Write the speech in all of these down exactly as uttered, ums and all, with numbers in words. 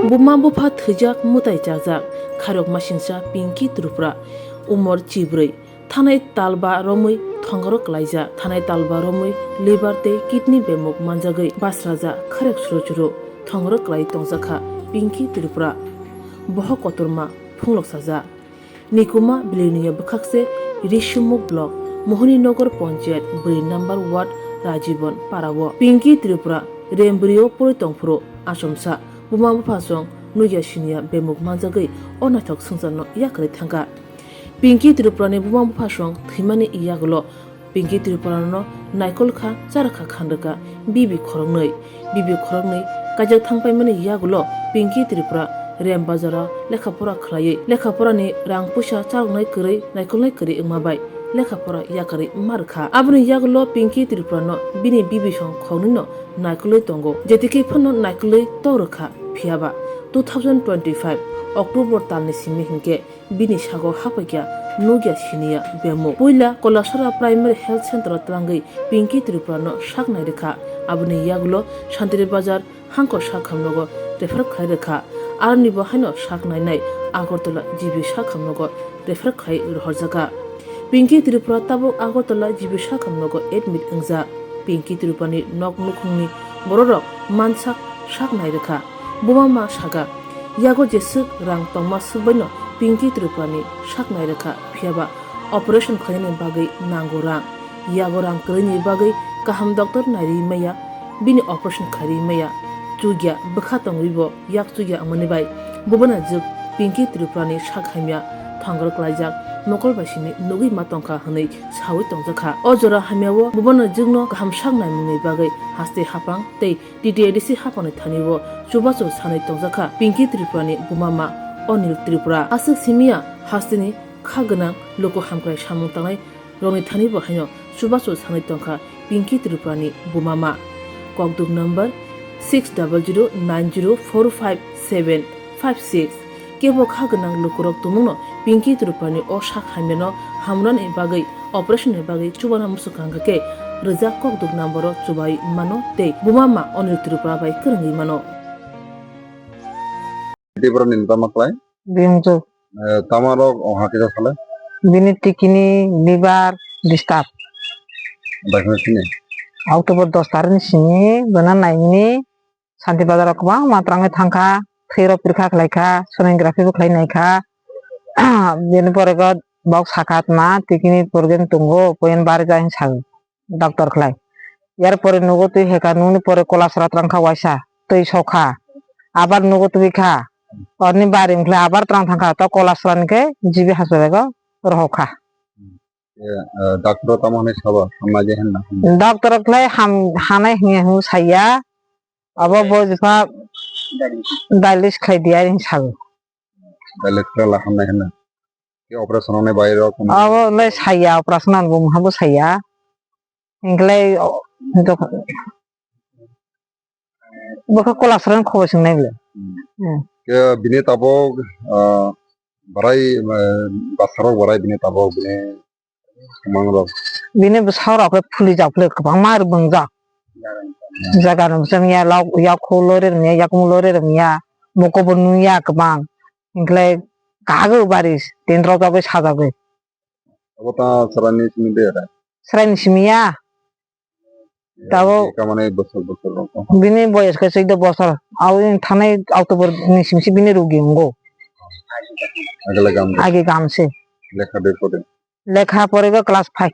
Buma bupha thwijak mwtai chajak, khairok masingcha Pinky Tripura, umor chibrwi, thanai talba romwi thongoro klaijak, thanai talba romwi liver tei kidney bemuk manjagwi basrajak, khairok suru churu thongoro klai tongjakha Pinky Tripura, bohok kotorma phunglok sajak. Nikuma Biliniya bwkhakse Risumuk block, Mohini Nagar Panchayat, bwrwi number ward, Rajibon para o. Pinky Tripura rembrio pori tongphuru achomsa buma buphasong nugya siniya bemuk manjagwi o naithok swngcharno yakarwi thangkha. Pinky Tripurani buma buphasong thwimani yagulo Pinky Tripura no naikol kha, chara kha khan rwkha bibi khoroknwi. Bibi khoroknwi kaijak thang paimani yagulo Pinky Tripura Rem Bazar o lekha pora khlaiwi, lekha porani rang puisa chaloknai kwrwi, naikolnai kwrwi wngma bai lekha pora yakarwi ma rwkha. Aboni yagulo Pinky Tripura no bini bibi song khoroknwi no naikolwi tongo, jetikhe phano naikolwi tok rwkha. Phiyaba two thousand twenty-five October talni simi hinkhe bini sago haphaikya nugya siniya bemuk. Puila Kolasora Primary Health Center o twlangwi Pinky Tripura no sak nai rwkha. Aboni yagulo Santiri Bazar hangko sak hamnogo refer khlai rwkha. Aroni bo haino sak nainai Agartala G B sak hamnogo refer khlai rohorjakha. Pinky Tripura tabuk Agartala G B sak hamnogo admit wngjak. Pinky Tripurani nok nukhungni bororok mansak sak nai rwkha. Buma ma saga, yago jeswk rang tongma swkbaino Pinky Tripurani sak nai rwkha, phiyaba operation khlainani bagwi nango rang. Yago rang kwrwini bagwi kaham doctor nairwi maya, bini operation khairwi maya, chukya bwkha tongwibo yak chukya wngmani bai bubana jwk Pinky Tripurani sak hamya thongor klaijak, mokol bai simi nugwi ma tongkha hwnwi sawi tongjakha. O jora hamyao bubana jwkno kaham sak naimungni bagwi haste hapang tei T T A D C hapangni thani o chubachu sanwi tongjakha Pinky Tripurani buma ma Onil Tripura. Aswk simiya hasteni kha gwnang luku hamkrai samung tangnai rokni thani bo haino chubachu sanwi tongkha Pinky Tripurani buma ma. Kokduk number six double zero nine zero four five seven five six. Kebo kha gwnang lukurok tumungno Pinky Tripurani o sak hamyano hamrani bagwi, operation ni bagwi chubana muchung kha hwnkhe rijak kokduk number o chubai mano tei buma ma Onil Tripura bai kwrwngwi mano. Tripura ni tama klai? Biyungju. Eh, tama rok o ha kisa sale? Bini tikini liver disturb. Bai khna sini? October dos tarikh ni sini bana naimani. Santi Bazar o kwbangma twrangwi thangkha, thwi rok pirkha khlaikha, sonography bo khlai naikha. Bini pore go bok sakha tma tikini problem tongo, poyan barjak hinwi sa doctor khlai. Yar pore nugo twi heka nungni pore Kolasora twrangkha waisa, twi sokha. Abar nugo twi kha, orni bari wngkhlai abar twrang thangkha, to Kolasora ni khe G B hospital go rohokha. Eh, eh, doctor tamo hinwi sabo, hamnai je hinna? Doctor khlai ham-, hanai hinya hinwi saya. Abo bo jepha dialysis khlai diya hinwi sago. Dialysis khlai la hamnai hinna. Ke operation wngnai bai rok. Abo le saya, operation ang bo muha bo saya. Hinklai o, dok-, bo khe Kolasora ni khobor swngnai bole. Hmm. Hmm. Ke bini tabok, ah, barai, eh, basarok barai bini tabok bini Kwmang rok. Bini bwsarok khe phuli jak phuli kwbangma rwbwngjak. Jaga rwmsya wngya, lok, yakhu lori rwmya, yakung lori rwmya, mukubu nungya kwbang. Hinkhlai kagwi bari tin rok jagwi sajagwi. Abo ta chwraini simi de ere? Chwraini simi ya. Tabuk kamani bosor bosor rok. Bini boyos khe chwdw bosor. Aboni thanai October ni simi se bini rugi wngo. Agele gam. Age gam se. Lekha de pore. Lekha pore go class five.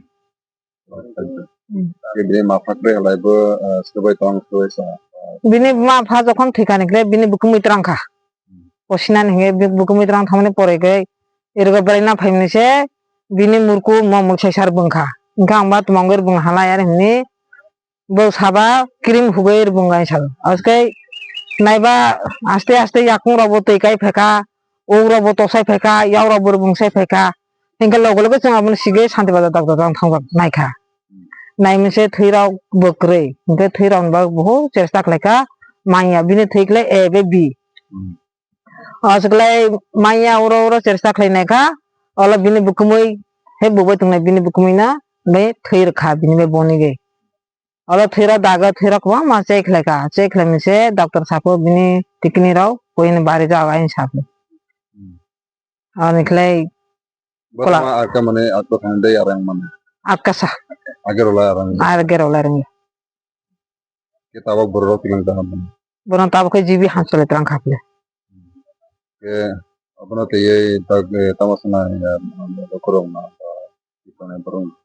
Class five. Hmm. Age bini ma phakre halai bo, ah, swbai tong swbai sa. Bini ma pha jokhon thwikha ni khe bini bukumui twrang kha. Posinani hinwi buk-, bukumui twrang thangmani pore khe, ero khe bwrwi na phaimani se, bini murku mo mulsai sar bwngkha. Hingkhe ang ba tumang bai bwng hala yar hwnwi, bo saba cream hugwi ero bwng gai salo. Aske naiba aste aste yakung rok bo twi kai phaikha, uk rok bo tosai phaikha, yak rok bo bwngsai phaikha. Hingkhe loge loge chwng aboni sigwi Santi Bazar doctor tang thang naikha. Naimani se thwi rok bwkrwi, hingkhe thwi rok bo buhut chesta khlaikha, manya bini thwi khlai A bai B. Aswklai manya uro uro chersa khlainai kha, olo bini bukumui, he bubai tongnai bini bukumui na, bai thwi rwkha bini bai boni bai. Olo thwirok dago, thwirok kwbangma check khlaikha. Check khlaimani se doctor sabo bini tikni rok buini bari jaga hinwi saphi. Hmm. Ani khlai Borok kola. Ma aka mane aka thani dei arang mane. Aka sa. Age rola arang. Age rola arang. Ke tabok borok rok kilang ta mane. Borok tabok khe G B hamsole twlang khaple. Ke abono tei tak tamo sana ya, korong na. Borok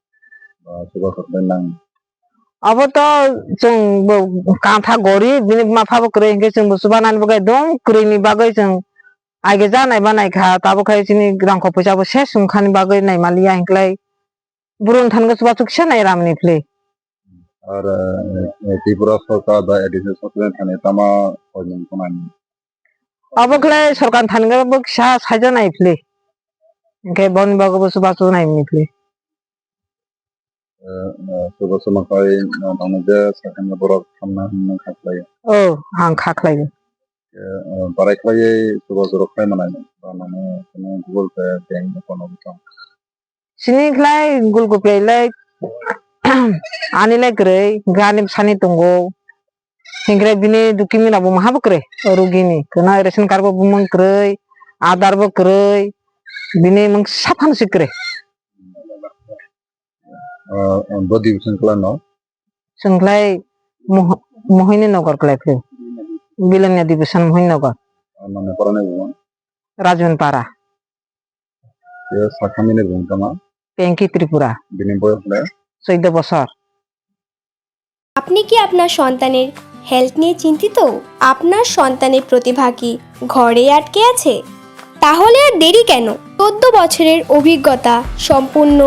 ba suga korbe nang. Abo to chwng bo kantha gorib, bini buma phabo kwrwi hinkhe chwng bo chubanani bagwi dong kwrwini bagwi chwng aige janai banai kha, tabuk khai chini rangkho puisa bo ses wngkhani bagwi naimaliya hinklai burun thango chubachu kisa nai ramni phle. Ar, eh, Tripura sorkar ba A D C sorkar thani tama koimung khwnani. Abo khlai sorkar thani bo kisa saija nai phle. Hinkhe boni bagwi bo chubachu naimani phle. Eh, eh, sugo sumakhai, eh, tangni je sakani borok hamna hwnwi kha khlai. Oh, ang kha khlai. Eh, eh, barai khlaiwi sugo joro khlai manai. Ba mane, kunu Google Pay, bank account no bwtang. Sini khlai Google Pay lai, ani lai kwrwi, hinkhe ani bwsani tongo. Hinkhe bini document rok bo maha bo kwrwi, o rugini. Kwnwi ration card bo bumung kwrwi, Aadhaar bo kwrwi, bini mungsa phano se kwrwi. Ah, ah, bo division kla no? Chwng khlai Moh-, Mohini Nagar khlai phai. Bilonia division Mohini Nagar. Ah, nang ni para ni bumo? Rajun Para. Ye sakha mini bumo tama? Penki Tripura. Bini boyos le? Chwddo bosor. আপনি কি আপনার সন্তানের হেলথ নিয়ে চিন্তিত? আপনার সন্তানের প্রতিভা কি ঘরেই আটকে আছে? তাহলে আর দেরি কেন? চোদ্দ বছরের অভিজ্ঞতা সম্পন্ন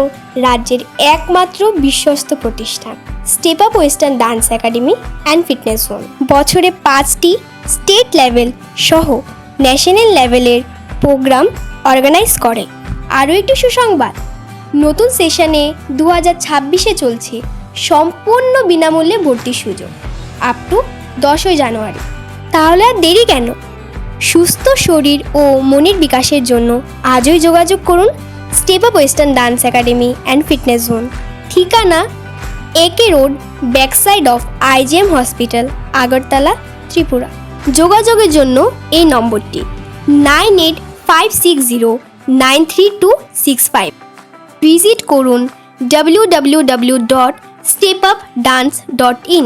রাজ্যের একমাত্র বিশ্বস্ত প্রতিষ্ঠান step up western dance academy and fitness zone বছরে পাঁচটি স্টেট লেভেল সহ ন্যাশনাল লেভেলের প্রোগ্রাম অর্গানাইজ করে। আরও একটি সুসংবাদ, নতুন সেশনে দু হাজার ছাব্বিশে চলছে সম্পূর্ণ বিনামূল্যে ভর্তির সুযোগ আপ টু দশই জানুয়ারি। তাহলে আর দেরি কেন? সুস্থ শরীর ও মনের বিকাশের জন্য আজই যোগাযোগ করুন step up western dance academy and fitness zone. ঠিকানা A K road, back side of IGM hospital, Agartala, Tripura. যোগাযোগের জন্য এই নম্বরটি nine eight five six zero nine three two six five. Visit করুন W W W dot step up dance dot in.